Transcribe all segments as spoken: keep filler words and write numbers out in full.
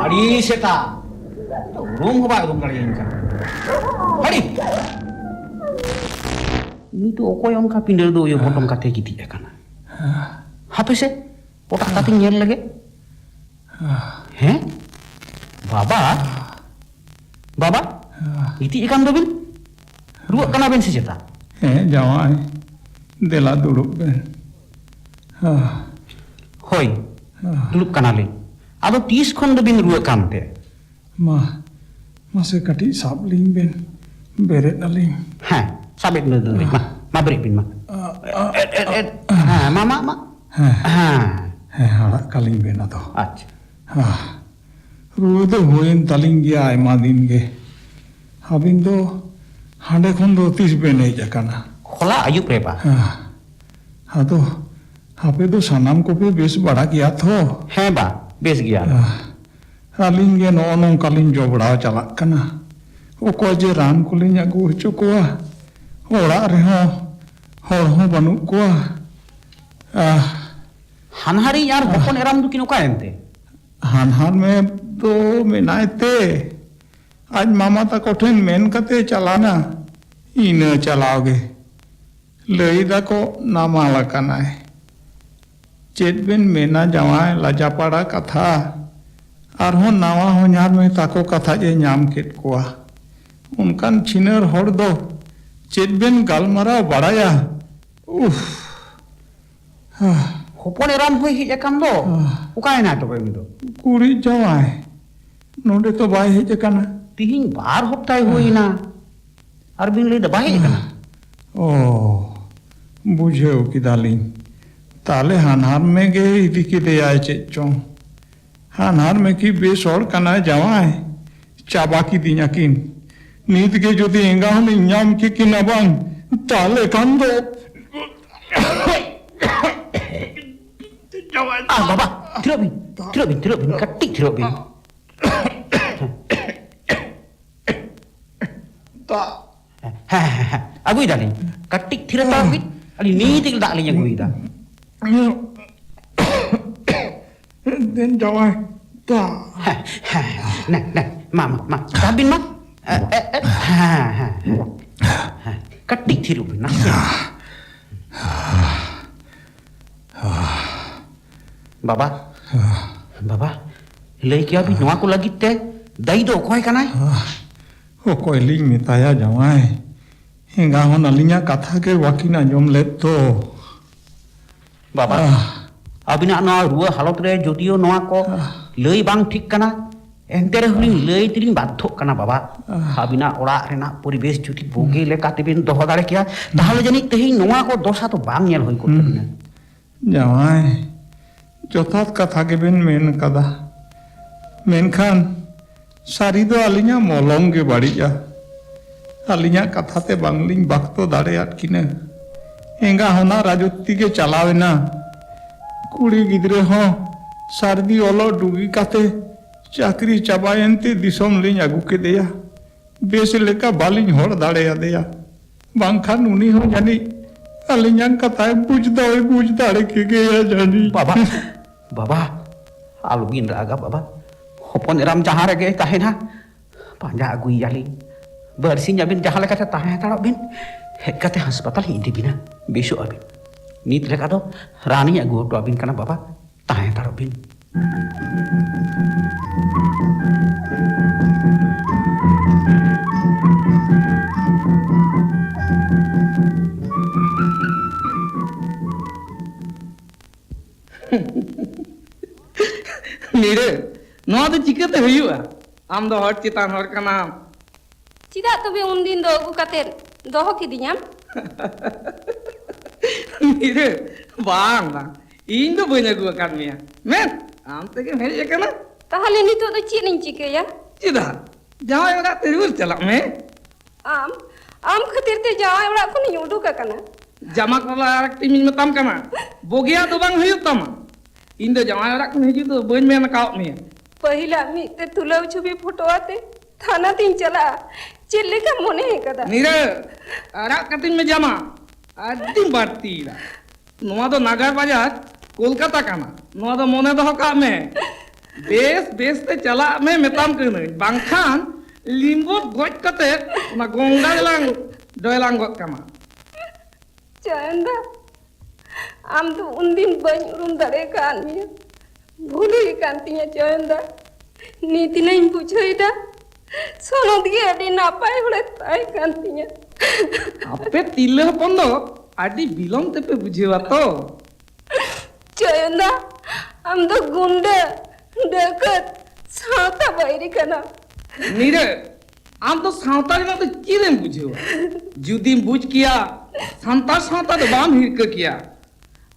ᱟᱹᱰᱤ ᱥᱮᱛᱟ᱾ ᱩᱨᱩᱢ ᱦᱚᱸ ᱵᱟᱭ ᱩᱨᱩᱢ ᱫᱟᱲᱮᱭᱟᱹᱧ ᱠᱟᱱᱟ᱾ ᱟᱹᱰᱤ᱾ ᱩᱱᱤ ᱫᱚ ᱚᱠᱚᱭ ᱚᱱᱠᱟ ᱯᱤᱸᱰᱟᱹ ᱫᱚ ᱩᱭᱩ ᱯᱚᱴᱚᱢ ᱠᱟᱛᱮ ᱜᱤᱛᱤᱡ ᱟᱠᱟᱱᱟ? ᱦᱟᱯᱮ ᱥᱮ, ᱯᱚᱴᱟᱜ ᱠᱟᱛᱮᱧ ᱧᱮᱞ ᱞᱮᱜᱮ᱾ ᱦᱮᱸ? ᱵᱟᱵᱟ? ᱵᱟᱵᱟ? ᱜᱤᱛᱤᱡ ᱟᱠᱟᱱ ᱫᱚᱵᱤᱱ? ᱨᱩᱣᱟᱹᱜ ᱠᱟᱱᱟ ᱵᱤᱱ ᱥᱮ ᱪᱮᱛᱟ? ᱦᱮᱸ ᱡᱟᱶᱟᱭ, ᱫᱮᱞᱟ ᱫᱩᱲᱩᱵ ᱵᱮᱱ᱾ ᱦᱳᱭ, ᱫᱩᱲᱩᱵ ᱠᱟᱱᱟᱞᱤᱧ᱾ ᱟᱫᱚ ᱛᱤᱥ ᱠᱷᱚᱱ ᱫᱚᱵᱤᱱ ᱨᱩᱣᱟᱹᱜ ᱠᱟᱱᱛᱮ? ᱢᱟ, ᱢᱟᱥᱮ ᱠᱟᱹᱴᱤᱡ ᱥᱟᱵ ᱞᱤᱧ ᱵᱮᱱ, ᱵᱮᱨᱮᱫ ᱟᱹᱞᱤᱧ᱾ ᱦᱮᱸ, ᱥᱟᱵᱮᱫ ᱵᱮᱱᱟᱞᱤᱧ᱾ ᱢᱟ, ᱢᱟ ᱵᱮᱨᱮᱫ ᱵᱤᱱ ᱢᱟ᱾ ᱟ, ᱟ, ᱮᱫ, ᱮᱫ, ᱮᱫ᱾ ᱦᱮᱸ, ᱢᱟ, ᱢᱟ, ᱢᱟ᱾ ᱦᱮᱸ᱾ ᱦᱮᱸ᱾ ᱦᱮᱸ, ᱟᱲᱟᱜ ᱠᱟᱹᱞᱤᱧ ᱵᱮᱱ ᱟᱫᱚ᱾ ᱟᱪᱪᱷᱟ᱾ ᱦᱟ, ᱨᱩᱣᱟᱹ ᱫᱚ ᱦᱩᱭᱮᱱ ᱛᱟᱹᱞᱤᱧ ᱜᱮᱭᱟ ᱟᱭᱢᱟ ᱫᱤᱱ ᱜᱮ᱾ ᱟᱹᱵᱤᱱ ᱫᱚ ᱦᱟᱸᱰᱮ ᱠᱷᱚᱱ ᱫᱚ ᱛᱤᱥ ᱵᱮᱱ ᱦᱮᱡ ᱟᱠᱟᱱᱟ? ᱦᱚᱞᱟ ᱟᱹᱭᱩᱵ ᱨᱮ ᱵᱟ᱾ ᱦᱟ, ᱟᱫᱚ ᱟᱯᱮ ᱫᱚ ᱥᱟᱱᱟᱢ ᱠᱚᱯᱮ ᱵᱮᱥ ᱵᱟᱲᱟ ᱜᱮᱭᱟ ᱛᱚ? ᱦᱮᱸ ᱵᱟ, ᱵᱮᱥ ᱜᱮᱭᱟ᱾ ᱦᱟ, ᱟᱹᱞᱤᱧ ᱜᱮ ᱱᱚᱜᱼᱚ ᱱᱚᱝᱠᱟ ᱞᱤᱧ ᱡᱚᱵᱲᱟᱣ ᱪᱟᱞᱟᱜ ᱠᱟᱱᱟ᱾ ᱚᱠᱚᱭ ᱡᱮ ᱨᱟᱱ ᱠᱚᱞᱤᱧ ᱟᱹᱜᱩ ᱦᱚᱪᱚ ᱠᱚᱣᱟ, ᱚᱲᱟᱜ ᱨᱮᱦᱚᱸ ᱦᱚᱲ ᱦᱚᱸ ᱵᱟᱹᱱᱩᱜ ᱠᱚᱣᱟ᱾ ᱟᱦ᱾ ᱦᱟᱱᱦᱟᱨᱤᱧ ᱟᱨ ᱦᱚᱯᱚᱱ ᱮᱨᱟᱢ ᱫᱚᱠᱤᱱ ᱚᱠᱟᱭᱮᱱ ᱛᱮ? ᱦᱟᱱᱦᱟᱨ ᱢᱮ ᱫᱚ ᱢᱮᱱᱟᱭ ᱛᱮ, ᱟᱡ ᱢᱟᱢᱟ ᱛᱟᱠᱚ ᱴᱷᱮᱱ ᱢᱮᱱ ᱠᱟᱛᱮ ᱪᱟᱞᱟᱣᱱᱟ, ᱤᱱᱟᱹ ᱪᱟᱞᱟᱣ ᱜᱮ᱾ ᱞᱟᱹᱭ ᱫᱟᱠᱚ ᱱᱟᱢᱟᱞ ᱟᱠᱟᱱᱟᱭ᱾ ᱪᱮᱫ ᱵᱮᱱ ᱢᱮᱱᱟ ᱡᱟᱶᱟᱭ, ᱞᱟᱡᱟᱯᱟᱲᱟ ᱠᱟᱛᱷᱟ᱾ ᱟᱨᱦᱚᱸ ᱱᱟᱣᱟ ᱦᱚᱧᱦᱟᱨ ᱢᱮ ᱛᱟᱠᱚ ᱠᱟᱛᱷᱟ ᱡᱮ ᱧᱟᱢ ᱠᱮᱫ ᱠᱚᱣᱟ᱾ ᱚᱱᱠᱟᱱ ᱪᱷᱤᱱᱟᱹᱨ ᱦᱚᱲ ᱫᱚ ᱪᱮᱫ ᱵᱮᱱ ᱜᱟᱞᱢᱟᱨᱟᱣ ᱵᱟᱲᱟᱭᱟ? ᱩᱯᱷ᱾ ᱦᱚᱯᱚᱱ ᱮᱨᱟᱢ ᱦᱚᱸᱭ ᱦᱮᱡ ᱟᱠᱟᱱ ᱫᱚ᱾ ᱦᱟ᱾ ᱚᱠᱟᱭᱮᱱᱟᱭ ᱛᱚᱵᱮ ᱩᱱᱤ ᱫᱚ? ᱠᱩᱲᱤ ᱡᱟᱶᱟᱭ ᱱᱚᱰᱮ ᱛᱚ ᱵᱟᱭ ᱦᱮᱡ ᱟᱠᱟᱱᱟ᱾ ᱛᱤᱦᱤᱧ ᱵᱟᱨ ᱦᱚᱯᱛᱟᱭ ᱦᱩᱭ ᱮᱱᱟ, ᱟᱨ ᱵᱤᱱ ᱞᱟᱹᱭᱫᱟ ᱵᱟᱭ ᱦᱮᱡ ᱟᱠᱟᱱᱟ? ᱚ, ᱵᱩᱡᱷᱟᱹᱣ ᱠᱮᱫᱟᱞᱤᱧ᱾ ᱛᱟᱦᱞᱮ ᱦᱟᱱᱦᱟᱨ ᱢᱮ ᱜᱮ ᱤᱫᱤ ᱠᱮᱫᱮᱭᱟᱭ ᱪᱮᱫ ᱪᱚᱝ᱾ ᱦᱟᱱᱦᱟᱨ ᱢᱮ ᱠᱤ ᱵᱮᱥ ᱦᱚᱲ ᱠᱟᱱᱟᱭ ᱡᱟᱶᱟᱭ? ᱪᱟᱵᱟ ᱠᱤᱫᱤᱧᱟ ᱠᱤᱱ᱾ ᱱᱤᱛ ᱜᱮ ᱡᱩᱫᱤ ᱮᱸᱜᱟ ᱦᱚᱸᱞᱤᱧ ᱧᱟᱢ ᱠᱮᱠᱤᱱᱟ ᱵᱟᱝ, ᱛᱟᱦᱞᱮ ᱠᱷᱟᱱ ᱫᱚ᱾ ᱡᱟᱶᱟᱭ᱾ ᱟᱦ, ᱵᱟᱵᱟ, ᱛᱷᱤᱨᱚᱜ ᱵᱤᱱ, ᱛᱷᱤᱨᱚᱜ ᱵᱤᱱ, ᱛᱷᱤᱨᱚᱜ ᱵᱤᱱ, ᱠᱟᱹᱴᱤᱡ ᱛᱷᱤᱨᱚᱜ ᱵᱤᱱ᱾ ᱫᱟᱜ᱾ ᱦᱮᱸ, ᱦᱮᱸ, ᱦᱮᱸ, ᱦᱮᱸ, ᱟᱹᱜᱩᱭ ᱫᱟᱞᱤᱧ᱾ ᱠᱟᱹᱴᱤᱡ ᱛᱷᱤᱨ ᱦᱟᱛᱟᱲ ᱵᱤᱱ, ᱟᱹᱞᱤᱧ ᱱᱤᱛ ᱜᱮ ᱫᱟᱜ ᱞᱤᱧ ᱟᱹᱜᱩᱭᱮᱫᱟ᱾ ᱫᱮᱱ ᱡᱟᱶᱟᱭ, ᱛᱟ᱾ ᱦᱮᱸ, ᱦᱮᱸ, ᱦᱮᱸ, ᱱᱮ, ᱱᱮ, ᱢᱟ, ᱢᱟ, ᱢᱟ, ᱪᱟ ᱵᱤᱱ ᱢᱟ᱾ ᱮ, ᱮ, ᱮ, ᱦᱮᱸ, ᱦᱮᱸ, ᱦᱮᱸ, ᱦᱮᱸ, ᱠᱟᱹᱴᱤᱡ ᱛᱷᱤᱨᱚᱜ ᱵᱤᱱ, ᱱᱟᱥᱮ᱾ ᱵᱟᱵᱟ, ᱵᱟᱵᱟ, ᱞᱟᱹᱭ ᱠᱮᱭᱟ ᱵᱤᱱ, ᱱᱚᱣᱟ ᱠᱚ ᱞᱟᱹᱜᱤᱫ ᱛᱮ ᱫᱟᱹᱭᱤ ᱫᱚ ᱚᱠᱚᱭ ᱠᱟᱱᱟᱭ? ᱚᱠᱚᱭ ᱞᱤᱧ ᱢᱮᱛᱟᱭᱟ ᱡᱟᱶᱟᱭ? ᱮᱸᱜᱟ ᱦᱚᱸ ᱟᱹᱞᱤᱧᱟᱜ ᱠᱟᱛᱷᱟ ᱜᱮ ᱵᱟᱹᱠᱤᱱ ᱟᱸᱡᱚᱢ ᱞᱮᱫ ᱫᱚ᱾ ᱵᱟᱵᱟ, ᱟᱦ᱾ ᱟᱹᱵᱤᱱᱟᱜ ᱱᱚᱣᱟ ᱨᱩᱣᱟᱹ ᱦᱟᱞᱚᱛ ᱨᱮ ᱡᱩᱫᱤᱭᱳ ᱱᱚᱣᱟ ᱠᱚ ᱟᱦ᱾ ᱞᱟᱹᱭ ᱵᱟᱝ ᱴᱷᱤᱠ ᱠᱟᱱᱟ, ᱮᱱᱛᱮ ᱨᱮᱦᱚᱸ ᱞᱤᱧ ᱟᱦ᱾ ᱞᱟᱹᱭ ᱛᱮᱞᱤᱧ ᱵᱟᱫᱽᱫᱷᱚᱜ ᱠᱟᱱᱟ ᱵᱟᱵᱟ᱾ ᱟᱦ᱾ ᱟᱹᱵᱤᱱᱟᱜ ᱚᱲᱟᱜ ᱨᱮᱱᱟᱜ ᱯᱚᱨᱤᱵᱮᱥ ᱡᱩᱫᱤ ᱵᱩᱜᱤ ᱦᱩᱸ᱾ ᱞᱮᱠᱟ ᱛᱮᱵᱤᱱ ᱫᱚᱦᱚ ᱫᱟᱲᱮ ᱠᱮᱭᱟ, ᱛᱟᱦᱚᱞᱮ ᱦᱩᱸ᱾ ᱡᱟᱹᱱᱤᱡ ᱛᱮᱦᱮᱧ ᱱᱚᱣᱟ ᱠᱚ ᱫᱚᱥᱟ ᱫᱚ ᱵᱟᱝ ᱧᱮᱞ ᱦᱩᱭ ᱠᱚᱜ ᱦᱩᱸ᱾ ᱛᱟᱹᱵᱤᱱᱟ᱾ ᱡᱟᱶᱟᱭ, ᱡᱚᱛᱷᱟᱛ ᱠᱟᱛᱷᱟ ᱜᱮᱵᱤᱱ ᱢᱮᱱ ᱠᱟᱫᱟ, ᱢᱮᱱᱠᱷᱟᱱ ᱥᱟᱹᱨᱤ ᱫᱚ ᱟᱹᱞᱤᱧᱟᱜ ᱢᱚᱞᱚᱝ ᱜᱮ ᱵᱟᱹᱲᱤᱡᱼᱟ᱾ ᱟᱹᱞᱤᱧᱟᱜ ᱠᱟᱛᱷᱟ ᱛᱮ ᱵᱟᱝᱞᱤᱧ ᱵᱟᱠᱛᱚ ᱫᱟᱲᱮᱭᱟᱫ ᱠᱤᱱᱟᱹ᱾ ᱮᱸᱜᱟ ᱦᱚᱸ ᱨᱟᱡᱚᱛᱤ ᱜᱮ ᱪᱟᱞᱟᱣ ᱮᱱᱟ᱾ ᱠᱩᱲᱤ ᱜᱤᱫᱽᱨᱟᱹ ᱦᱚᱸ ᱥᱟᱹᱨᱫᱤ ᱚᱞᱚᱜ ᱰᱩᱜᱤ ᱠᱟᱛᱮ ᱪᱟᱹᱠᱨᱤ ᱪᱟᱵᱟᱭᱮᱱ ᱛᱮ ᱫᱤᱥᱚᱢ ᱞᱤᱧ ᱟᱹᱜᱩ ᱠᱮᱫᱮᱭᱟ᱾ ᱵᱮᱥ ᱞᱮᱠᱟ ᱵᱟᱹᱞᱤᱧ ᱦᱚᱲ ᱫᱟᱲᱮᱭᱟᱫᱮᱭᱟ᱾ ᱵᱟᱝᱠᱷᱟᱱ ᱩᱱᱤ ᱦᱚᱸ ᱡᱟᱹᱱᱤᱡ ᱟᱹᱞᱤᱧᱟᱜ ᱠᱟᱛᱷᱟᱭ ᱵᱩᱡᱽ ᱫᱚᱭ ᱵᱩᱡᱽ ᱫᱟᱲᱮ ᱠᱮᱜᱮᱭᱟ ᱡᱟᱹᱱᱤᱡ᱾ ᱵᱟᱵᱟ, ᱵᱟᱵᱟ, ᱟᱞᱚᱵᱤᱱ ᱨᱟᱜᱟ ᱵᱟᱵᱟ᱾ ᱦᱚᱯᱚᱱ ᱮᱨᱟᱢ ᱡᱟᱦᱟᱸ ᱨᱮᱜᱮᱭ ᱛᱟᱦᱮᱱᱟ, ᱯᱟᱸᱡᱟ ᱟᱹᱜᱩᱭᱮᱭᱟᱞᱤᱧ᱾ ᱵᱟᱨᱥᱤᱧ ᱟᱹᱵᱤᱱ ᱡᱟᱦᱟᱸ ᱞᱮᱠᱟᱛᱮ ᱛᱟᱦᱮᱸ ᱦᱟᱛᱟᱲᱚᱜ ᱵᱤᱱ, ᱦᱮᱡ ᱠᱟᱛᱮ ᱦᱟᱥᱯᱟᱛᱟᱞ ᱤᱧ ᱤᱫᱤ ᱵᱤᱱᱟ, ᱵᱮᱥᱚᱜ ᱟᱹᱵᱤᱱ᱾ ᱱᱤᱛ ᱞᱮᱠᱟ ᱫᱚ ᱨᱟᱱᱤᱧ ᱟᱹᱜᱩ ᱦᱚᱴᱚ ᱟᱹᱵᱤᱱ ᱠᱟᱱᱟ ᱵᱟᱵᱟ, ᱛᱟᱦᱮᱸ ᱦᱟᱛᱟᱲᱚᱜ ᱵᱤᱱ᱾ ᱱᱤᱲᱟᱹ, ᱱᱚᱣᱟ ᱫᱚ ᱪᱤᱠᱟᱹᱛᱮ ᱦᱩᱭᱩᱜᱼᱟ? ᱟᱢ ᱫᱚ ᱦᱚᱲ ᱪᱮᱛᱟᱱ ᱦᱚᱲ ᱠᱟᱱᱟᱢ᱾ ᱪᱮᱫᱟᱜ ᱛᱚᱵᱮ ᱩᱱᱫᱤᱱ ᱫᱚ ᱟᱹᱜᱩ ᱠᱟᱛᱮᱫ ᱫᱚᱦᱚ ᱠᱤᱫᱤᱧᱟᱢ? ᱱᱤᱨᱟᱹ, ᱵᱟᱝ, ᱵᱟᱝ, ᱤᱧ ᱫᱚ ᱵᱟᱹᱧ ᱟᱹᱜᱩ ᱟᱠᱟᱫ ᱢᱮᱭᱟ᱾ ᱢᱮᱱ, ᱟᱢ ᱛᱮᱜᱮᱢ ᱦᱮᱡ ᱟᱠᱟᱱᱟ᱾ ᱛᱟᱦᱚᱞᱮ ᱱᱤᱛᱚᱜ ᱫᱚ ᱪᱮᱫ ᱤᱧ ᱪᱤᱠᱟᱹᱭᱟ? ᱪᱮᱫᱟᱜ? ᱡᱟᱶᱟᱭ ᱚᱲᱟᱜ ᱛᱮ ᱨᱩᱣᱟᱹᱲ ᱪᱟᱞᱟᱜ ᱢᱮ᱾ ᱟᱢ, ᱟᱢ ᱠᱷᱟᱹᱛᱤᱨ ᱛᱮ ᱡᱟᱶᱟᱭ ᱚᱲᱟᱜ ᱠᱷᱚᱱᱤᱧ ᱩᱰᱩᱠ ᱟᱠᱟᱱᱟ᱾ ᱡᱟᱢᱟ ᱠᱚᱞᱟ ᱟᱨ ᱮᱠᱴᱤᱧ ᱢᱮᱛᱟᱢ ᱠᱟᱱᱟ, ᱵᱚᱜᱮᱭᱟᱜ ᱫᱚ ᱵᱟᱝ ᱦᱩᱭᱩᱜ ᱛᱟᱢᱟ᱾ ᱤᱧ ᱫᱚ ᱡᱟᱶᱟᱭ ᱚᱲᱟᱜ ᱠᱷᱚᱱ ᱦᱤᱡᱩᱜ ᱫᱚ ᱵᱟᱹᱧ ᱢᱮᱱ ᱟᱠᱟᱣᱟᱫ ᱢᱮᱭᱟ᱾ ᱯᱟᱹᱦᱤᱞᱟᱜ ᱢᱤᱫ ᱛᱮ ᱛᱩᱞᱟᱹᱣ ᱪᱷᱚᱵᱤ ᱯᱷᱳᱴᱳ ᱟᱛᱮ ᱛᱷᱟᱱᱟ ᱛᱤᱧ ᱪᱟᱞᱟᱜᱼᱟ᱾ ᱪᱮᱫ ᱞᱮᱠᱟ ᱢᱚᱱᱮ ᱟᱠᱟᱫᱟ? ᱱᱤᱨᱟᱹ, ᱟᱨᱟᱜ ᱠᱟᱹᱛᱤᱧ ᱢᱮ ᱡᱟᱢᱟ, ᱟᱹᱰᱤᱢ ᱵᱟᱹᱲᱛᱤᱭᱮᱫᱟ᱾ ᱱᱚᱣᱟ ᱫᱚ ᱱᱟᱜᱟᱨ ᱵᱟᱡᱟᱨ ᱠᱳᱞᱠᱟᱛᱟ ᱠᱟᱱᱟ, ᱱᱚᱣᱟ ᱫᱚ ᱢᱚᱱᱮ ᱫᱚᱦᱚ ᱠᱟᱜ ᱢᱮ᱾ ᱵᱮᱥ ᱵᱮᱥ ᱛᱮ ᱪᱟᱞᱟᱜ ᱢᱮ ᱢᱮᱛᱟᱢ ᱠᱟᱹᱱᱟᱹᱧ, ᱵᱟᱝᱠᱷᱟᱱ ᱞᱤᱢᱵᱚᱛ ᱜᱚᱡ ᱠᱟᱛᱮ ᱚᱱᱟ ᱜᱚᱝᱜᱟ ᱨᱮᱞᱟᱝ ᱰᱚᱭᱞᱟᱝ ᱜᱚᱫ ᱠᱟᱢᱟ᱾ ᱪᱚᱭᱚᱱ ᱫᱟ, ᱟᱢ ᱫᱚ ᱩᱱᱫᱤᱱ ᱵᱟᱹᱧ ᱩᱨᱩᱢ ᱫᱟᱲᱮ ᱟᱠᱟᱫ ᱢᱮᱭᱟ᱾ ᱵᱷᱩᱞ ᱦᱩᱭ ᱟᱠᱟᱱ ᱛᱤᱧᱟ ᱪᱚᱭᱚᱱ ᱫᱟ᱾ ᱱᱤᱛ ᱤᱧ ᱵᱩᱡᱷᱟᱹᱣ ᱮᱫᱟ, ᱥᱚᱱᱚᱛ ᱜᱮ ᱟᱹᱰᱤ ᱱᱟᱯᱟᱭ ᱦᱚᱲᱮ ᱛᱟᱦᱮᱸ ᱠᱟᱱ ᱛᱤᱧᱟ᱾ ᱟᱯᱮ ᱛᱤᱨᱞᱟᱹ ᱦᱚᱯᱚᱱ ᱫᱚ ᱟᱹᱰᱤ ᱵᱤᱞᱚᱢ ᱛᱮᱯᱮ ᱵᱩᱡᱷᱟᱹᱣᱟ ᱛᱚ᱾ ᱪᱚᱭᱚᱱ ᱫᱟ, ᱟᱢ ᱫᱚ ᱜᱩᱱᱰᱟᱹ, ᱰᱟᱹᱠᱟᱹᱛ, ᱥᱟᱶᱛᱟ ᱵᱟᱹᱭᱨᱤ ᱠᱟᱱᱟᱢ᱾ ᱱᱤᱨᱟᱹ, ᱟᱢ ᱫᱚ ᱥᱟᱶᱛᱟ ᱨᱮᱱᱟᱜ ᱫᱚ ᱪᱮᱫ ᱮᱢ ᱵᱩᱡᱷᱟᱹᱣᱟ? ᱡᱩᱫᱤᱢ ᱵᱩᱡᱽ ᱠᱮᱭᱟ, ᱥᱟᱱᱛᱟᱲ ᱥᱟᱶᱛᱟ ᱫᱚ ᱵᱟᱢ ᱦᱤᱨᱠᱟᱹ ᱠᱮᱭᱟ᱾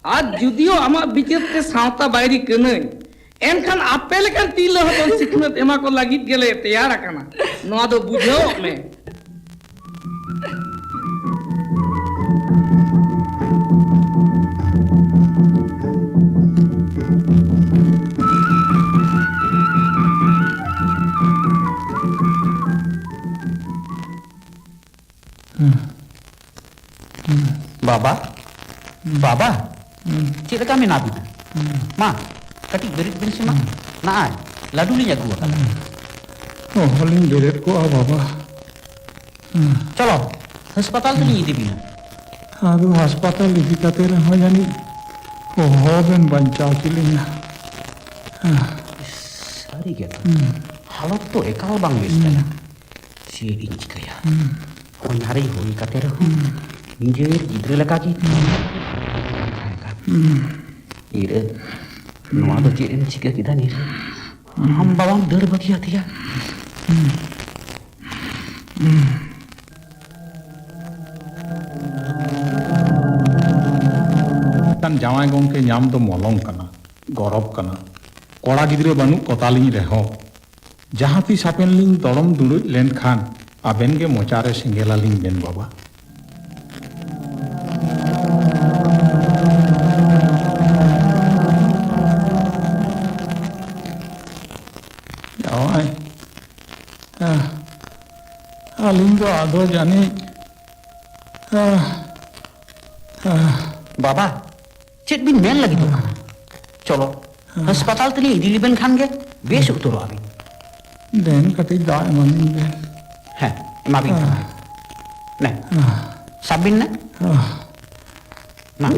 ᱟᱨ ᱡᱩᱫᱤᱭᱳ ᱟᱢᱟᱜ ᱵᱤᱪᱟᱹᱨ ᱛᱮ ᱥᱟᱶᱛᱟ ᱵᱟᱹᱭᱨᱤ ᱠᱟᱹᱱᱟᱹᱧ, ᱮᱱᱠᱷᱟᱱ ᱟᱯᱮ ᱞᱮᱠᱟᱱ ᱛᱤᱨᱞᱟᱹ ᱦᱚᱯᱚᱱ ᱥᱤᱠᱷᱱᱟᱹᱛ ᱮᱢᱟ ᱠᱚ ᱞᱟᱹᱜᱤᱫ ᱜᱮᱞᱮ ᱛᱮᱭᱟᱨ ᱟᱠᱟᱱᱟ᱾ ᱱᱚᱣᱟ ᱫᱚ ᱵᱩᱡᱷᱟᱹᱣᱚᱜ ᱢᱮ᱾ ᱵᱟᱵᱟ, ᱵᱟᱵᱟ, ᱪᱮᱫ ᱞᱮᱠᱟ ᱢᱮᱱᱟᱜ ᱵᱤᱱᱟ? ᱢᱟ, ᱠᱟᱹᱴᱤᱡ ᱵᱮᱨᱮᱫ ᱵᱤᱱ ᱥᱮ ᱢᱟ᱾ ᱱᱚᱜᱼᱚᱭ, ᱞᱟᱹᱰᱩ ᱞᱤᱧ ᱟᱹᱜᱩ ᱟᱠᱟᱫᱟ᱾ ᱚᱦᱚᱞᱤᱧ ᱵᱮᱨᱮᱫ ᱠᱚᱜᱼᱟ ᱵᱟᱵᱟ᱾ ᱪᱚᱞᱚ, ᱦᱟᱥᱯᱟᱛᱟᱞ ᱛᱮᱞᱤᱧ ᱤᱫᱤ ᱵᱤᱱᱟ᱾ ᱟᱫᱚ ᱦᱟᱥᱯᱟᱛᱟᱞ ᱤᱫᱤ ᱠᱟᱛᱮ ᱨᱮᱦᱚᱸ ᱡᱟᱹᱱᱤᱡ ᱚᱦᱚᱵᱮᱱ ᱵᱟᱧᱪᱟᱣ ᱠᱮᱞᱤᱧᱟ᱾ ᱥᱟᱹᱨᱤ ᱜᱮ ᱛᱚ, ᱦᱟᱞᱚᱛ ᱫᱚ ᱮᱠᱟᱞ ᱵᱟᱝ ᱵᱮᱥ ᱠᱟᱱᱟ᱾ ᱪᱮᱫ ᱤᱧ ᱪᱤᱠᱟᱹᱭᱟ? ᱦᱚᱧᱦᱟᱨᱤᱧ ᱦᱩᱭ ᱠᱟᱛᱮ ᱨᱮᱦᱚᱸ ᱱᱤᱡᱮᱨ ᱜᱤᱫᱽᱨᱟᱹ ᱞᱮᱠᱟ ᱜᱮ ᱛᱟᱦᱮᱸ ᱠᱟᱱ᱾ ᱱᱤᱨᱟᱹ, ᱱᱚᱣᱟ ᱫᱚ ᱪᱮᱫ ᱮᱢ ᱪᱤᱠᱟᱹ ᱠᱮᱫᱟ ᱱᱤᱨᱟᱹ? ᱟᱢ ᱵᱟᱵᱟᱢ ᱫᱟᱹᱲ ᱵᱟᱹᱜᱤᱭᱟᱫᱮᱭᱟ? ᱠᱟᱱ ᱡᱟᱶᱟᱭ ᱜᱚᱢᱠᱮ ᱧᱟᱢ ᱫᱚ ᱢᱚᱞᱚᱝ ᱠᱟᱱᱟ, ᱜᱚᱨᱚᱵ ᱠᱟᱱᱟ᱾ ᱠᱚᱲᱟ ᱜᱤᱫᱽᱨᱟᱹ ᱵᱟᱹᱱᱩᱜ ᱠᱚᱛᱟᱞᱤᱧ ᱨᱮᱦᱚᱸ, ᱡᱟᱦᱟᱸ ᱛᱤᱥ ᱟᱵᱮᱱ ᱞᱤᱧ ᱫᱚᱲᱚᱢ ᱫᱩᱲᱩᱡ ᱞᱮᱱᱠᱷᱟᱱ ᱟᱵᱮᱱ ᱜᱮ ᱢᱚᱪᱟ ᱨᱮ ᱥᱮᱸᱜᱮᱞ ᱟᱹᱞᱤᱧ ᱵᱮᱱ ᱵᱟᱵᱟ᱾ ᱡᱟᱶᱟᱭ, ᱟᱦ, ᱟᱹᱞᱤᱧ ᱫᱚ ᱟᱫᱚ ᱡᱟᱹᱱᱤᱡ, ᱟᱦ, ᱟᱦ᱾ ᱵᱟᱵᱟ, ᱪᱮᱫ ᱵᱤᱱ ᱢᱮᱱ ᱞᱟᱹᱜᱤᱫᱚᱜ ᱠᱟᱱᱟ? ᱪᱚᱞᱚ, ᱦᱟᱥᱯᱟᱛᱟᱞ ᱛᱮᱞᱤᱧ ᱤᱫᱤ ᱞᱮᱵᱮᱱ ᱠᱷᱟᱱ ᱜᱮ ᱵᱮᱥ ᱩᱛᱟᱹᱨᱚᱜ ᱟᱵᱤᱱ᱾ ᱫᱮᱱ ᱠᱟᱹᱴᱤᱡ ᱫᱟᱜ ᱮᱢᱟᱞᱤᱧ ᱵᱮᱱ᱾ ᱦᱮᱸ, ᱮᱢᱟᱵᱤᱱ ᱠᱟᱱᱟ᱾ ᱱᱮ, ᱥᱟᱵ ᱵᱤᱱ ᱱᱮ᱾ ᱢᱟ᱾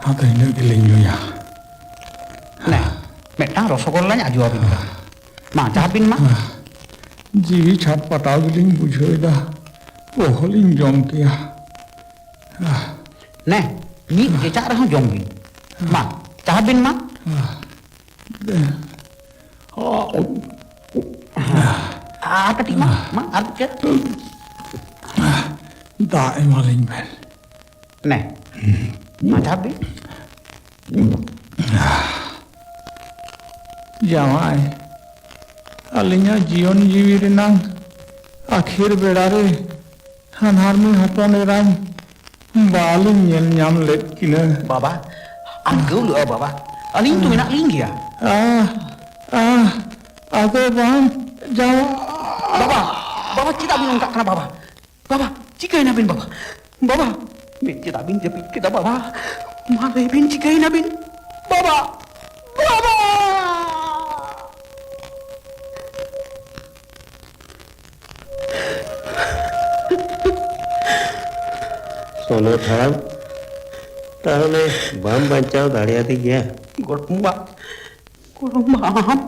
ᱟᱫᱚ ᱤᱱᱟᱹᱜ ᱜᱮᱞᱤᱧ ᱧᱩᱭᱟ᱾ ᱱᱮ, ᱢᱤᱫᱴᱟᱝ ᱨᱚᱥᱚᱜᱚᱞᱞᱟᱧ ᱟᱡᱚ ᱟᱹᱵᱤᱱ ᱠᱟᱱᱟ᱾ ᱢᱟ, ᱪᱟ ᱵᱤᱱ ᱢᱟ᱾ ᱡᱤᱣᱤ ᱪᱷᱟᱴ ᱯᱟᱴᱟᱣ ᱜᱮᱞᱤᱧ ᱵᱩᱡᱷᱟᱹᱣ ᱮᱫᱟ᱾ ᱚᱦᱚᱞᱤᱧ ᱡᱚᱢ ᱠᱮᱭᱟ᱾ ᱱᱮ, ᱢᱤᱫ ᱠᱮᱪᱟᱜ ᱨᱮᱦᱚᱸ ᱡᱚᱢ ᱵᱤᱱ᱾ ᱢᱟ, ᱪᱟ ᱵᱤᱱ ᱢᱟ᱾ ᱟᱨ ᱠᱟᱹᱴᱤᱡ ᱢᱟ, ᱢᱟ, ᱟᱨ ᱠᱟᱹᱴᱤᱡ᱾ ᱫᱟᱜ ᱮᱢᱟᱞᱤᱧ ᱵᱮᱱ᱾ ᱱᱮ, ᱢᱟ ᱪᱟ ᱵᱤᱱ᱾ ᱡᱟᱶᱟᱭ, ᱟᱹᱞᱤᱧᱟᱜ ᱡᱤᱭᱚᱱ ᱡᱤᱣᱤ ᱨᱮᱱᱟᱝ ᱟᱹᱠᱷᱤᱨ ᱵᱮᱲᱟ ᱨᱮ ᱦᱟᱱᱦᱟᱨ ᱢᱟᱹᱭ ᱦᱚᱯᱚᱱ ᱮᱨᱟᱧ ᱵᱟᱞᱤᱧ ᱧᱮᱞ ᱧᱟᱢ ᱞᱮᱫ ᱠᱤᱱᱟᱹ᱾ ᱵᱟᱵᱟ, ᱟᱞᱚᱢ ᱜᱟᱹᱣᱞᱟᱹᱜᱼᱟ ᱵᱟᱵᱟ, ᱟᱹᱞᱤᱧ ᱛᱚ ᱢᱮᱱᱟᱜ ᱞᱤᱧ ᱜᱮᱭᱟ᱾ ᱟᱦ, ᱟᱦ, ᱟᱫᱚ ᱵᱟᱝ, ᱡᱟᱶᱟᱭ᱾ ᱵᱟᱵᱟ, ᱵᱟᱵᱟ, ᱪᱮᱫᱟᱜ ᱵᱤᱱ ᱚᱱᱠᱟᱜ ᱠᱟᱱᱟ ᱵᱟᱵᱟ? ᱵᱟᱵᱟ, ᱪᱤᱠᱟᱹᱭᱮᱱᱟ ᱵᱤᱱ ᱵᱟᱵᱟ? ᱵᱟᱵᱟ, ᱢᱮᱫ ᱪᱮᱫᱟᱜ ᱵᱤᱱ ᱡᱟᱹᱯᱤᱫ ᱠᱮᱫᱟ ᱵᱟᱵᱟ? ᱢᱟ ᱞᱟᱹᱭ ᱵᱤᱱ, ᱪᱤᱠᱟᱹᱭᱮᱱᱟ ᱵᱤᱱ? ᱵᱟᱵᱟ, ᱵᱟᱵᱟ! ᱥᱚᱱᱚᱛ ᱦᱟᱲᱟᱢ, ᱛᱟᱦᱚᱞᱮ ᱵᱟᱢ ᱵᱟᱧᱪᱟᱣ ᱫᱟᱲᱮᱭᱟᱫᱮ ᱜᱮᱭᱟ? ᱜᱚᱲᱚᱢ ᱵᱟ, ᱜᱚᱲᱚᱢ ᱵᱟ, ᱟᱢ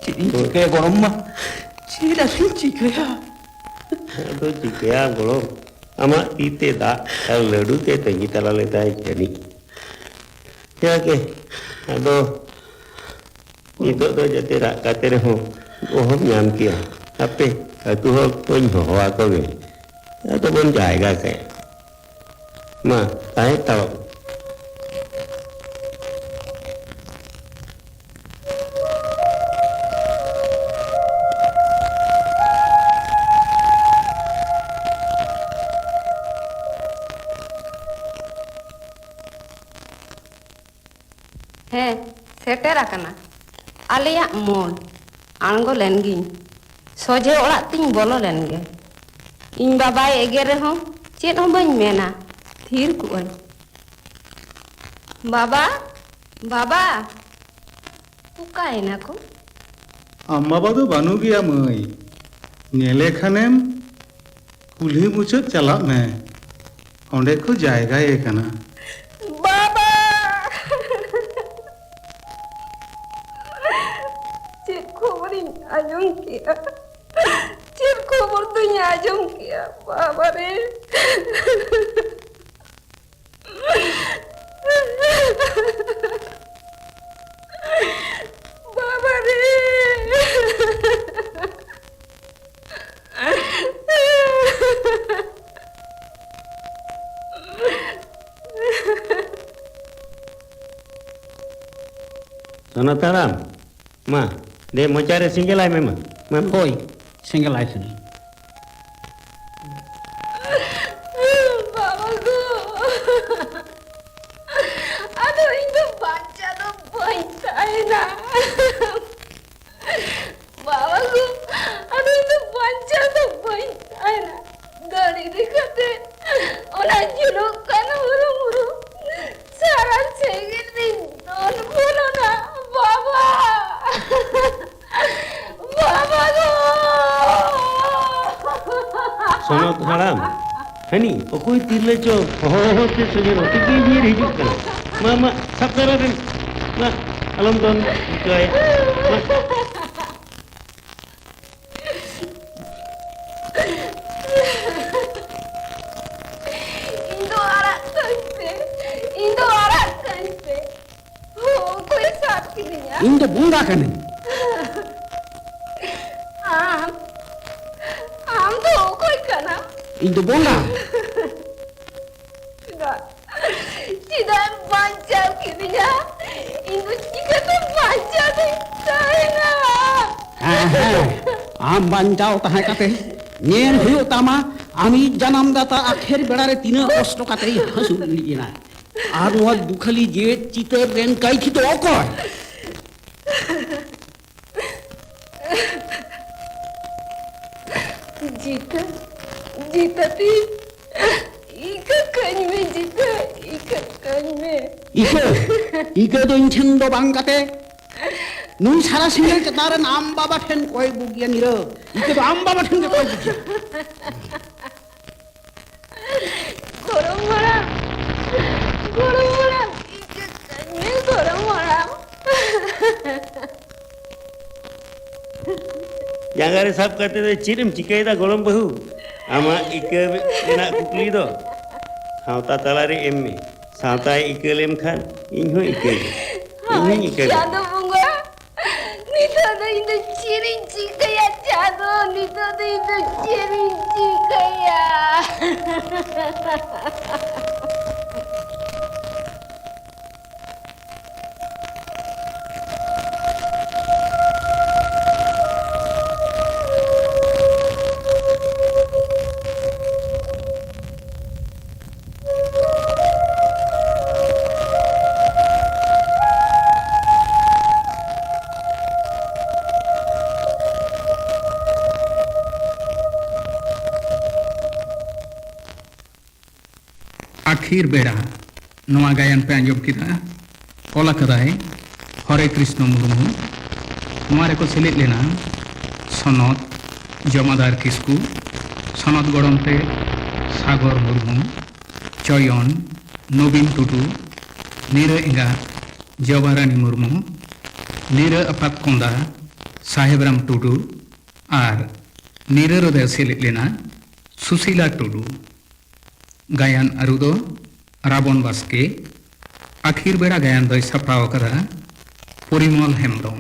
ᱪᱮᱫ ᱤᱧ ᱪᱤᱠᱟᱹᱭᱟ ᱜᱚᱲᱚᱢ ᱵᱟ? ᱪᱮᱫ ᱟᱫᱚᱧ ᱪᱤᱠᱟᱹᱭᱟ? ᱟᱫᱚ ᱪᱤᱠᱟᱹᱭᱟ ᱜᱚᱲᱚᱢ? ᱟᱢᱟᱜ ᱛᱤ ᱛᱮ ᱫᱟᱜ ᱟᱨ ᱞᱟᱹᱰᱩ ᱛᱮ ᱛᱟᱺᱜᱤ ᱛᱟᱞᱟ ᱞᱮᱫᱟᱭ ᱡᱟᱹᱱᱤᱡ᱾ ᱡᱟᱜᱮ, ᱟᱫᱚ ᱱᱤᱛᱚᱜ ᱫᱚ ᱡᱟᱛᱮ ᱨᱟᱜ ᱠᱟᱛᱮ ᱨᱮᱦᱚᱸ ᱚᱦᱚᱢ ᱧᱟᱢ ᱠᱮᱭᱟ᱾ ᱦᱟᱯᱮ, ᱟᱹᱛᱩ ᱦᱚᱲ ᱠᱚᱧ ᱦᱚᱦᱚ ᱟᱠᱚ ᱜᱮ, ᱟᱫᱚ ᱵᱚᱱ ᱡᱟᱭᱜᱟ ᱠᱟᱭᱟ᱾ ᱢᱟ, ᱛᱟᱦᱮᱸ ᱦᱟᱛᱟᱲᱚᱜ ᱢᱮ᱾ ᱦᱮᱸ, ᱥᱮᱴᱮᱨ ᱟᱠᱟᱱᱟ ᱟᱞᱮᱭᱟᱜ ᱢᱳᱲ᱾ ᱟᱬᱜᱚ ᱞᱮᱱ ᱜᱤᱧ, ᱥᱚᱡᱷᱮ ᱚᱲᱟᱜ ᱛᱤᱧ ᱵᱚᱞᱚ ᱞᱮᱱ ᱜᱮ᱾ ᱤᱧ ᱵᱟᱵᱟᱭ ᱮᱜᱮᱨ ᱨᱮᱦᱚᱸ ᱪᱮᱫ ᱦᱚᱸ ᱵᱟᱹᱧ ᱢᱮᱱᱟ, ᱛᱷᱤᱨ ᱠᱚᱜ ᱟᱹᱧ᱾ ᱵᱟᱵᱟ, ᱵᱟᱵᱟ, ᱚᱠᱟᱭᱮᱱᱟ ᱠᱚ? ᱟᱢ ᱵᱟᱵᱟ ᱫᱚ ᱵᱟᱹᱱᱩᱜ ᱜᱮᱭᱟ ᱢᱟᱹᱭ, ᱧᱮᱞᱮ ᱠᱷᱟᱱᱮᱢ ᱠᱩᱞᱦᱤ ᱢᱩᱪᱟᱹᱫ ᱪᱟᱞᱟᱜ ᱢᱮ, ᱚᱸᱰᱮ ᱠᱚ ᱡᱟᱭᱜᱟᱭᱮ ᱠᱟᱱᱟ᱾ ᱵᱟᱵᱟ! ᱪᱮᱫ ᱠᱷᱚᱵᱚᱨᱤᱧ ᱟᱸᱡᱚᱢ ᱠᱮᱜᱼᱟ? ᱪᱮᱫ ᱠᱷᱚᱵᱚᱨ ᱫᱚᱧ ᱟᱸᱡᱚᱢ ᱠᱮᱜᱼᱟ? ᱵᱟᱵᱟ ᱨᱮ! ᱵᱟᱵᱟ ᱨᱮ! ᱥᱚᱱᱚᱛ ᱦᱟᱲᱟᱢ, ᱢᱟ, ᱫᱮ ᱢᱚᱪᱟ ᱨᱮ ᱥᱮᱸᱜᱮᱞ ᱟᱭ ᱢᱮ ᱢᱟ᱾ ᱢᱟ᱾ ᱦᱳᱭ, ᱥᱮᱸᱜᱮᱞ ᱟᱭ ᱠᱟᱹᱱᱟᱹᱧ᱾ ᱵᱟᱵᱟ ᱜᱳ, ᱟᱫᱚ ᱤᱧ ᱫᱚ ᱵᱟᱧᱪᱟᱣ ᱫᱚ ᱵᱟᱹᱧ ᱛᱟᱦᱮᱱᱟ᱾ ᱵᱟᱵᱟ ᱜᱳ, ᱟᱫᱚ ᱤᱧ ᱫᱚ ᱵᱟᱧᱪᱟᱣ ᱫᱚ ᱵᱟᱹᱧ ᱛᱟᱦᱮᱱᱟ᱾ ᱜᱟᱹᱰᱤ ᱤᱫᱤ ᱠᱟᱛᱮ ᱚᱱᱟ ᱡᱩᱞᱩᱜ ᱠᱟᱱ ᱦᱩᱨᱩ ᱢᱩᱨᱩ ᱥᱟᱨᱟ ᱥᱮᱸᱜᱮᱞ ᱨᱤᱧ ᱫᱚᱱ ᱵᱚᱞᱚᱱᱟ, ᱵᱟᱵᱟ! ᱵᱟᱵᱟ ᱜᱳ! ᱥᱚᱱᱚᱛ ᱦᱟᱲᱟᱢ, ᱦᱟᱹᱱᱤ ᱚᱠᱚᱭ ᱛᱤᱨᱞᱟᱹ ᱪᱚ ᱦᱚᱦᱚ ᱦᱚᱦᱚ ᱛᱮ ᱥᱚᱡᱷᱮ ᱱᱚᱛᱮ ᱜᱮ ᱧᱤᱨ ᱦᱤᱡᱩᱜ ᱠᱟᱱᱟ᱾ ᱢᱟ, ᱢᱟ, ᱥᱟᱵ ᱫᱟᱨᱟᱢ ᱨᱮᱱ᱾ ᱢᱟ, ᱟᱞᱚᱢ ᱫᱚᱱ ᱦᱚᱪᱚᱣᱟᱭᱟ᱾ ᱢᱟ᱾ ᱤᱧ ᱫᱚ ᱟᱲᱟᱜ ᱠᱟᱹᱧ ᱯᱮ, ᱤᱧ ᱫᱚ ᱟᱲᱟᱜ ᱠᱟᱹᱧ ᱯᱮ᱾ ᱚᱠᱚᱭᱮ ᱥᱟᱵ ᱠᱤᱫᱤᱧᱟ? ᱤᱧ ᱫᱚ ᱵᱚᱸᱜᱟ ᱠᱟᱹᱱᱟᱹᱧ᱾ ᱟᱢ, ᱟᱢ ᱫᱚ ᱚᱠᱚᱭ ᱠᱟᱱᱟᱢ? ᱤᱧ ᱫᱚ ᱵᱚᱸᱜᱟ᱾ ᱪᱮᱫᱟᱜ? ᱪᱮᱫᱟᱜ ᱮᱢ ᱵᱟᱧᱪᱟᱣ ᱠᱤᱫᱤᱧᱟ? ᱤᱧ ᱫᱚ ᱪᱤᱠᱟᱹᱛᱮ ᱵᱟᱧᱪᱟᱣ ᱫᱚᱧ ᱛᱟᱦᱮᱱᱟ? ᱦᱮᱸ, ᱦᱮᱸ, ᱟᱢ ᱵᱟᱧᱪᱟᱣ ᱛᱟᱦᱮᱸ ᱠᱟᱛᱮ ᱧᱮᱞ ᱦᱩᱭᱩᱜ ᱛᱟᱢᱟ, ᱟᱢᱤᱡ ᱡᱟᱱᱟᱢ ᱫᱟᱛᱟ ᱟᱠᱷᱮᱨ ᱵᱮᱲᱟ ᱨᱮ ᱛᱤᱱᱟᱹᱜ ᱠᱚᱥᱴᱚ ᱠᱟᱛᱮᱭ ᱦᱟᱹᱥᱩᱨ ᱤᱫᱤᱡ ᱮᱱᱟ᱾ ᱟᱨ ᱱᱚᱣᱟ ᱫᱩᱠᱷᱟᱹᱞᱤ ᱡᱮᱣᱮᱫ ᱪᱤᱛᱟᱹᱨ ᱨᱮᱱ ᱠᱟᱹᱭᱠᱷᱤ ᱫᱚ ᱚᱠᱚᱭ? ᱡᱤᱛᱟᱹ, ᱱᱤᱛᱟᱹᱛᱤ, ᱤᱠᱟᱹ ᱠᱟᱹᱧ ᱢᱮ ᱡᱤᱛᱟᱹ, ᱤᱠᱟᱹ ᱠᱟᱹᱧ ᱢᱮ᱾ ᱤᱠᱟᱹ, ᱤᱠᱟᱹ ᱫᱚ ᱤᱧ ᱴᱷᱮᱱ ᱫᱚ ᱵᱟᱝ ᱠᱟᱛᱮ, ᱱᱩᱭ ᱥᱟᱨᱟ ᱥᱤᱸᱜᱟᱹᱲ ᱪᱮᱛᱟᱱ ᱨᱮ ᱟᱢ ᱵᱟᱵᱟ ᱴᱷᱮᱱ ᱠᱚᱭ ᱵᱩᱜᱤᱭᱟ ᱱᱤᱨᱟᱹ᱾ ᱤᱠᱟᱹ ᱫᱚ ᱟᱢ ᱵᱟᱵᱟ ᱴᱷᱮᱱ ᱜᱮ ᱠᱚᱭ ᱵᱩᱜᱤᱭᱟ᱾ ᱜᱚᱲᱚᱢ ᱦᱟᱲᱟᱢ, ᱜᱚᱲᱚᱢ ᱦᱟᱲᱟᱢ, ᱤᱠᱟᱹ ᱠᱟᱹᱧ ᱢᱮ ᱜᱚᱲᱚᱢ ᱦᱟᱲᱟᱢ᱾ ᱡᱟᱸᱜᱟ ᱨᱮ ᱥᱟᱵ ᱠᱟᱛᱮ ᱫᱚ ᱪᱮᱫ ᱮᱢ ᱪᱤᱠᱟᱹᱭᱮᱫᱟ ᱜᱚᱲᱚᱢ ᱵᱟᱹᱦᱩ? ᱟᱢᱟᱜ ᱤᱠᱟᱹ ᱨᱮᱱᱟᱜ ᱠᱩᱠᱞᱤ ᱫᱚ ᱥᱟᱶᱛᱟ ᱛᱟᱞᱟᱨᱮ ᱮᱢ ᱢᱮ᱾ ᱥᱟᱶᱛᱟᱭ ᱤᱠᱟᱹ ᱞᱮᱢ ᱠᱷᱟᱱ ᱤᱧ ᱦᱚᱸ ᱤᱠᱟᱹ ᱜᱮ᱾ ᱤᱧ ᱦᱚᱸᱧ ᱤᱠᱟᱹ ᱜᱮ᱾ ᱪᱟᱸᱫᱚ ᱵᱚᱸᱜᱟ, ᱱᱤᱛᱚᱜ ᱫᱚ ᱤᱧ ᱫᱚ ᱪᱮᱫ ᱤᱧ ᱪᱤᱠᱟᱹᱭᱟ ᱪᱟᱸᱫᱚ? ᱱᱤᱛᱚᱜ ᱫᱚ ᱤᱧ ᱫᱚ ᱪᱮᱫ ᱤᱧ ᱪᱤᱠᱟᱹᱭᱟ? ᱟᱹᱠᱷᱤᱨ ᱵᱮᱲᱟ᱾ ᱱᱚᱣᱟ ᱜᱟᱭᱟᱱ ᱯᱮ ᱟᱸᱡᱚᱢ ᱠᱮᱫᱟ, ᱚᱞ ᱟᱠᱟᱫᱟᱭ ᱦᱚᱨᱮ ᱠᱨᱤᱥᱱᱚ ᱢᱩᱨᱢᱩ᱾ ᱱᱚᱣᱟ ᱨᱮᱠᱚ ᱥᱮᱞᱮᱫ ᱞᱮᱱᱟ ᱥᱚᱱᱚᱛ ᱡᱚᱢᱟᱫᱟᱨ ᱠᱤᱥᱠᱩ, ᱥᱚᱱᱚᱛ ᱜᱚᱲᱚᱢ ᱛᱮ ᱥᱟᱜᱚᱨ ᱢᱩᱨᱢᱩ, ᱪᱚᱭᱚᱱ ᱱᱚᱵᱤᱱ ᱴᱩᱰᱩ, ᱱᱤᱨᱟᱹ ᱮᱸᱜᱟᱛ ᱡᱚᱵᱟᱨᱟᱱᱤ ᱢᱩᱨᱢᱩ, ᱱᱤᱨᱟᱹ ᱟᱯᱟᱛ ᱠᱚᱸᱫᱟ ᱥᱟᱦᱮᱵᱨᱟᱢ ᱴᱩᱰᱩ ᱟᱨ ᱱᱤᱨᱟᱹ ᱨᱮᱫᱚ ᱥᱮᱞᱮᱫ ᱞᱮᱱᱟ ᱥᱩᱥᱤᱞᱟ ᱴᱩᱰᱩ᱾ ᱜᱟᱭᱟᱱ ᱟᱹᱨᱩ ᱫᱚ ᱨᱟᱵᱚᱱ ᱵᱟᱥᱠᱮ, ᱟᱹᱠᱷᱤᱨ ᱵᱮᱲᱟ ᱜᱟᱭᱟᱱ ᱫᱚᱭ ᱥᱟᱯᱲᱟᱣ ᱟᱠᱟᱫᱟ ᱯᱚᱨᱤᱢᱚᱞ ᱦᱮᱢᱵᱽᱨᱚᱢ᱾